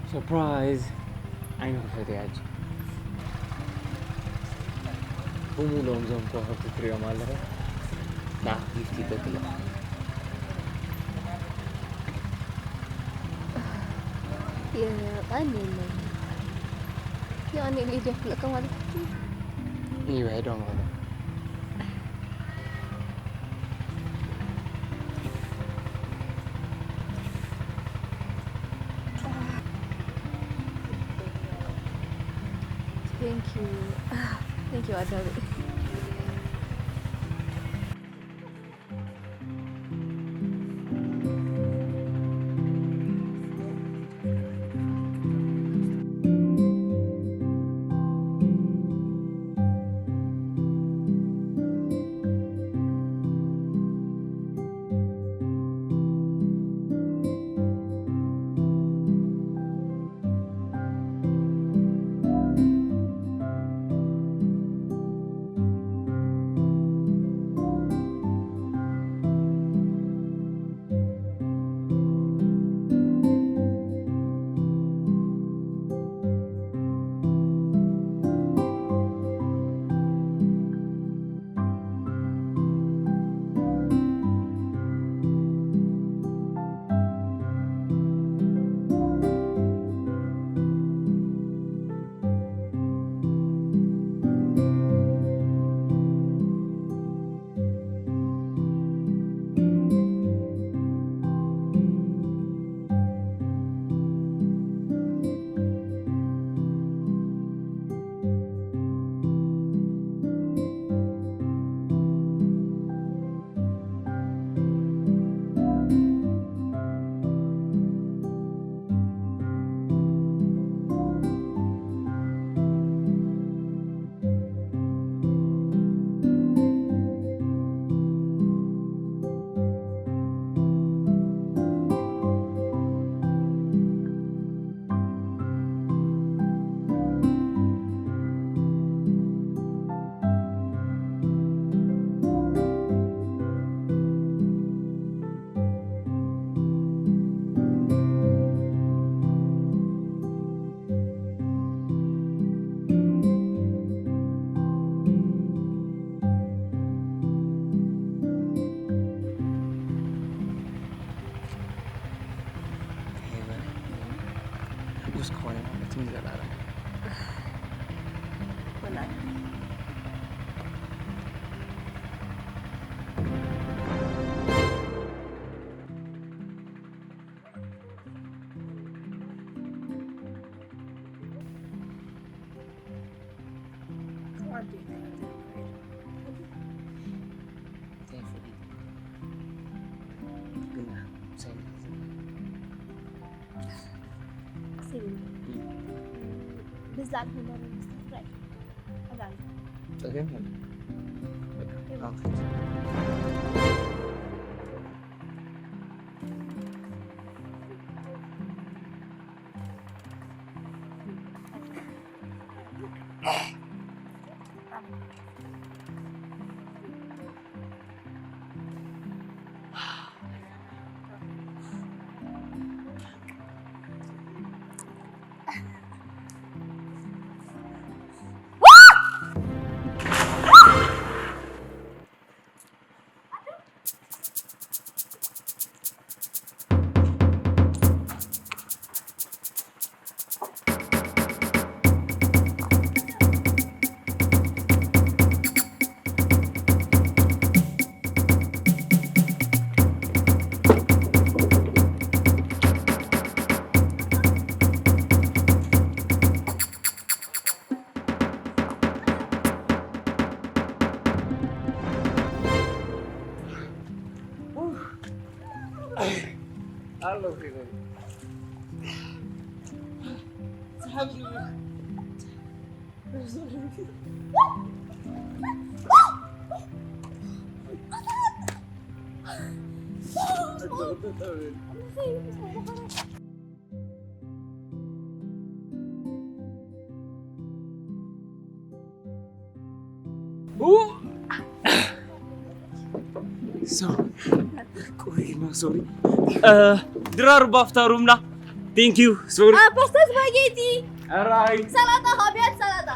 ሰርፕራይዝ! ዓይኒ ክፈት እያ ሕጂ። ብሙሉኦም እዞም ኮኸብቲ ትሪኦም ኣለኹ። ና፣ ጊፍት ይበትለኹ። የቐንየለይ። የቐንየለይ ድየ ክብለካ ማለት እዩ? ይውሕዶም ኸሎ። Thank you. Thank you, ኣዳም። ሕጉስ ክኾነ ማለት እዩ ንዘለኣለም። ወላሂ። ብዛዕባ መረብ ምስትፍራይ ኣዛን ጸገም የለን። በቃ፣ እም። ኣውጥቼ። ኣለኹ ይበል። ሶሪ፣ ቆይ፣ ኖ፣ ሶሪ። ድራር ባፍታ ሩምና። Thank you። ሶሪ። ፓስታ፣ ስፓጌቲ፣ ራይ፣ ሰላጣ፣ ካብያት ሰላጣ።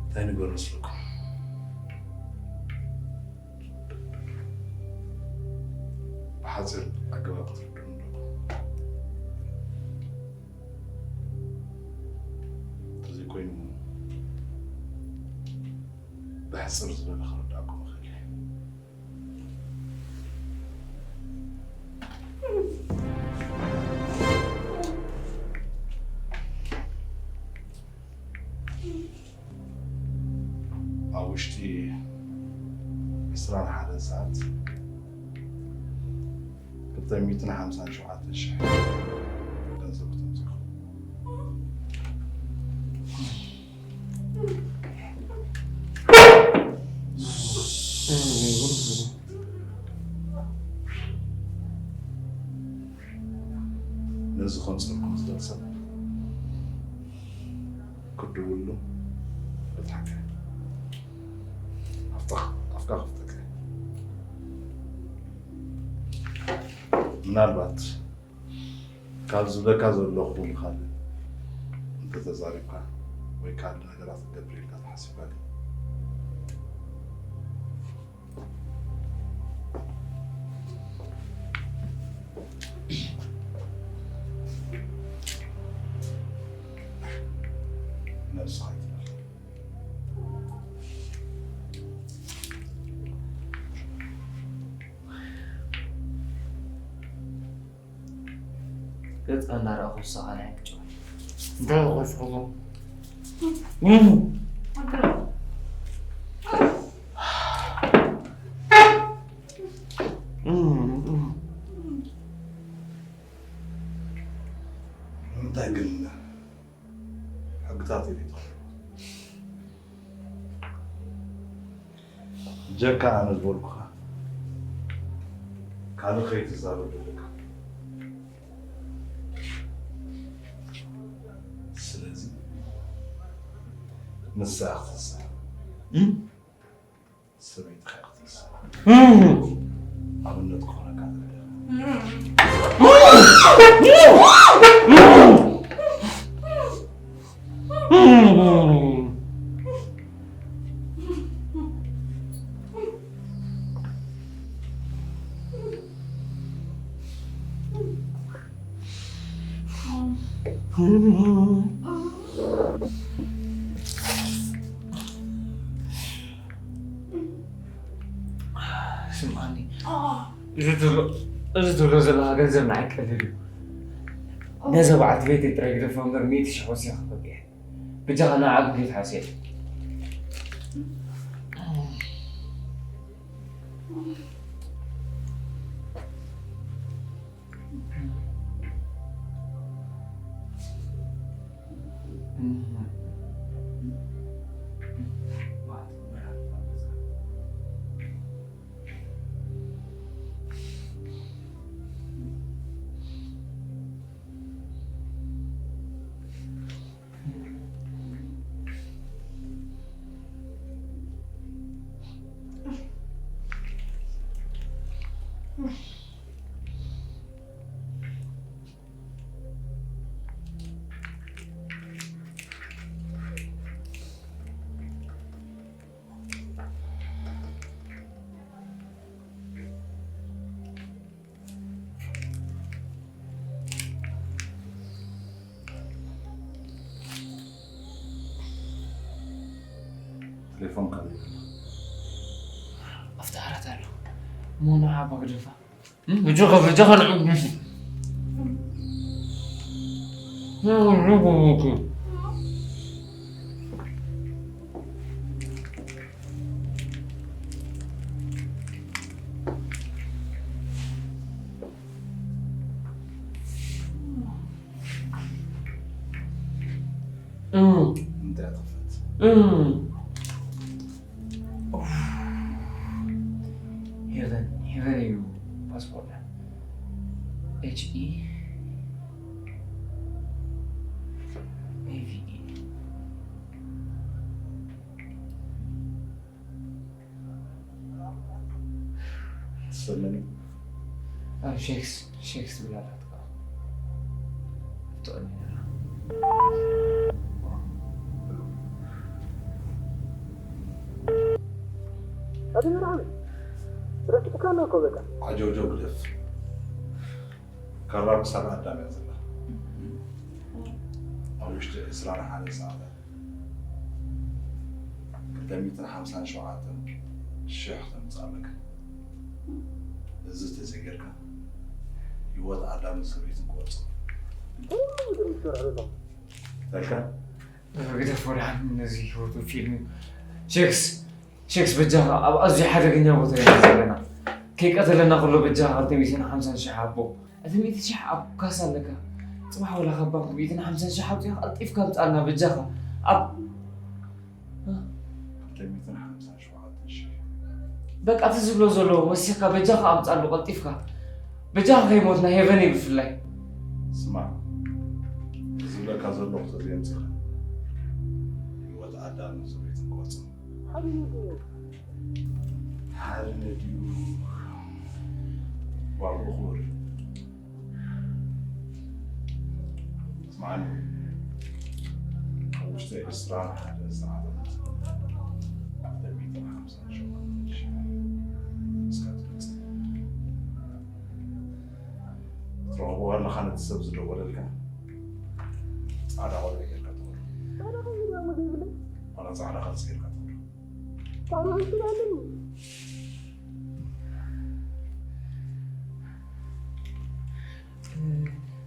እንታይ ንግበር መስለኩም? ብሓፂር ኣገባብ ክትርድኡኒ ኣለኩም። እንተዘይኮይኑ ብሕፅር ዝበለ ክርዳእኩም እኽእል እየ። ኣብ ውሽጢ ዕስራን ሓደን ሰዓት ክልተ ሚእትን ሓምሳን ሸውዓተን ሽሕ ገንዘብ ክተምፅኡ። ነዚ ከምፅእልኩም ዝደሊ ሰብ ክትድውሉ በትሓከ ኣፍካ ከፍተከ። ምናልባት ካብ ዝብለካ ዘለኹ ንኻልእ እንተተዛሪብካ ወይ ካልእ ነገራት ክገብር ኢልካ ተሓሲብካ ግን ነብስኻ ይትረፍ። ገጽካ እናረኣኹ ንስኻ ናይ ሕቂ ጭዋ። እንታይ ኢኹም ንስኹም? ንምንታይ ግን ሕግታት የቤትኹም? ጀካ ኣነ ዝበልኩኻ ካልእ ከይትዛረብ ዘለካ። ስለዚ ንሳ ክትዛረብ። እም? ሰበይትኻ ክትዛረብ። እም። ኣብነት ክኾነካ ዝኽእል። ስምዓኒ፣ እዚ ትብሎ፣ እዚ ትብሎ ዘለኻ ገንዘብ ንዓይ ቀሊል እዩ። ነዛ በዓልቲ ቤተይ ጥራይ ግደፎ እምበር፣ ሚእቲ ሽሕ ወሲኸ ክህበካ እየ። ብጃኻ ንዓኣ ግን ከይትሓስያ። ቴሌፎን ካበይ ኣሎ? ኣብቲ ዓራት ኣሎ። እሞ ንዓ ኣባ ግደፋ። እም፣ እጆኻ፣ እጆኻ ንዕኡ ግደፊ። እም። እንታይ ኣጥፍት? እም። ኡፍ። ሄቨን፣ ሄቨን እዩ። H E A V E. ትሰምኒ? ኣብ ሼክስ፣ ሼክስ ትብል ኣላትካ። ኣብቲ ቅድሚ ነራ። ኣቲ መርዓዊ፣ ረሲዕካ ኣሎ እኮ በቃ። ዓጀውጀው ግደፍ። ካራ ክሳብ ኣዳም እያ ዘላ። ኣብ ውሽጢ ዕስራን ሓደ ሰዓታት ክልተ ሚእትን ሓምሳን ሸውዓተን ሽሕ ተምጽእ ኣለካ። እዚ ተዘይጌርካ፣ ህይወት ኣዳምን ሰበይትን ክወጽእ። እንታይ ኢኹም ትሰርሑ ዘለኹም? ተልካ? ግደፍ ወርሓን ነዚ ህይወቱ ፊልም እዩ። ሼክስ፣ ሼክስ በጃኻ ኣብ ኣዝዩ ሓደገኛ ቦታ ኢና ዘለና። ከይቀተለና ከሎ በጃኻ ክልተ ሚእትን ሓምሳን ሽሕ ሃቦ። እቲ ሚእቲ ሽሕ ኣብ ካሳ ኣለካ። ጽባሕ ወላ ካብ ባንክ ሚእትን ሓምሳን ሽሕ ኣውጺኻ ቀልጢፍካ ኣምጽኣልና በጃኻ። ኣብ ክልተ ሚእትን ሓምሳን ሸውዓተ ሽሕ። በቃ እቲ ዝብሎ ዘሎ ወሲኽካ በጃኻ ኣምጽኣሉ ቀልጢፍካ። በጃኻ ከይሞትና ሄቨን እዩ ብፍላይ። ስማዕ፣ ዝብለካ ዘለኹ ተዘየምጺኻ ህይወት ኣዳምን ሰበይትን ክወጽእ። ሓቢኒ ድዩ? ሓቢኒ ድዩ? ዋግኡ ክቡር እዩ። ስምዓኒ፣ ኣብ ውሽጢ ዕስራን ሓደን ሰዓታት ክልተ ሚእትን ሓምሳን ሸውዓተ ሽሕ እስካ ትመጽእ። ክትረኽቦ ከለኻ ነቲ ሰብ ዝደወለልካ ጻዕዳ ቆልዓ ጌርካ ትኸዶ። ጻዕዳ ቆልዓ ጌርካ ትኸዶ። ዋላ ጻዕዳ ካልሲ ጌርካ ትኸዶ። ጻዕዳ ካልሲ ኣለኒ።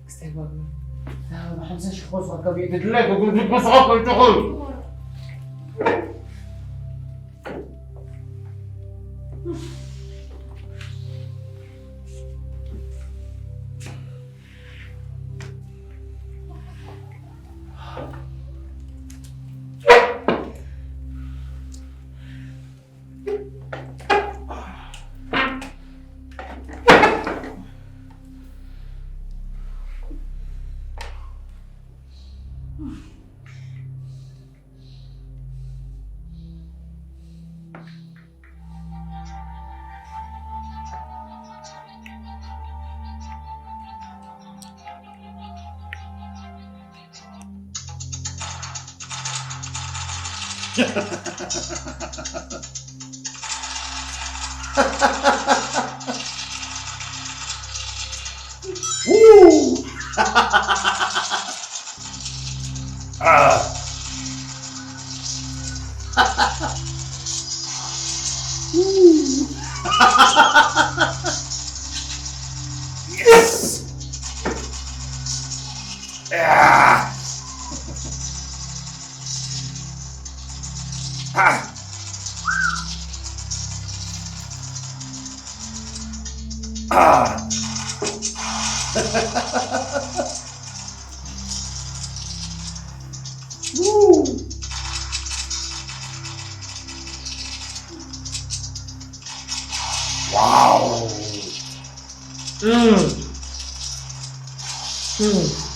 ክስታይ ባባ። ሓምሳ ሽሕ ኮስካ ከቢድ ድላይ ጉጉጉ ኮስካ ከይትኹን። Yes! Ah! Ah! Ah! Woo! Wow! Mm. Mm.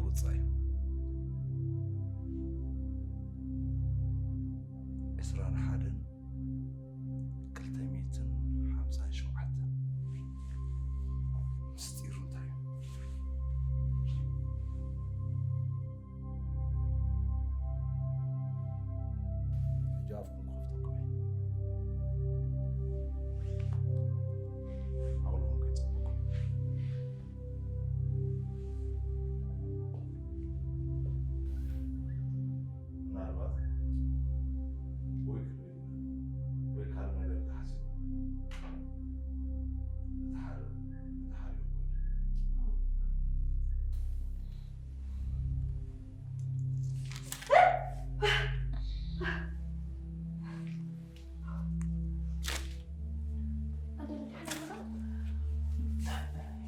ወጻኢ። ዕስራን ሓደን ክልተ ሚእትን ሓምሳን ሸውዓተን። ምስጢሩ እንታይ እዩ? ሕጂ ኣፍኩም ክኸፍተኩም እየ። ዓቕልኹም ከይጸበኩም። ምናልባት ወይ ክርኢ ወይ ካልእ ነገር ተሓሲቡ እቲ ሓደ እቲ ሓደ ይውገድ።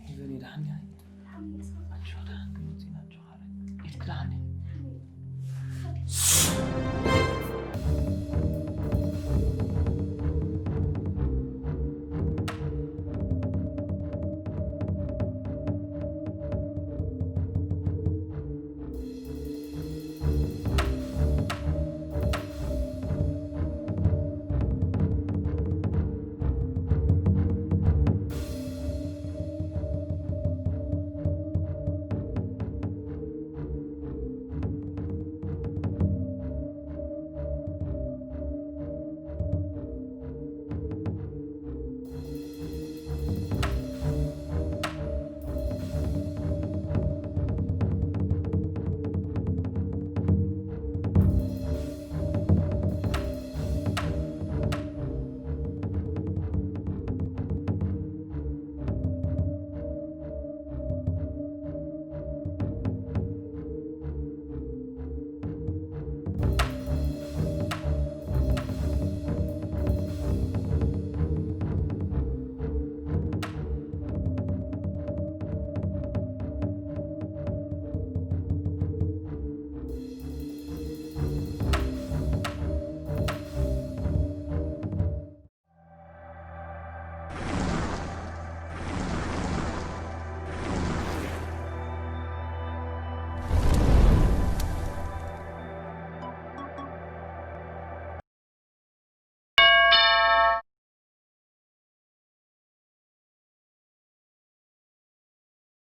ሒዘን ይደሓን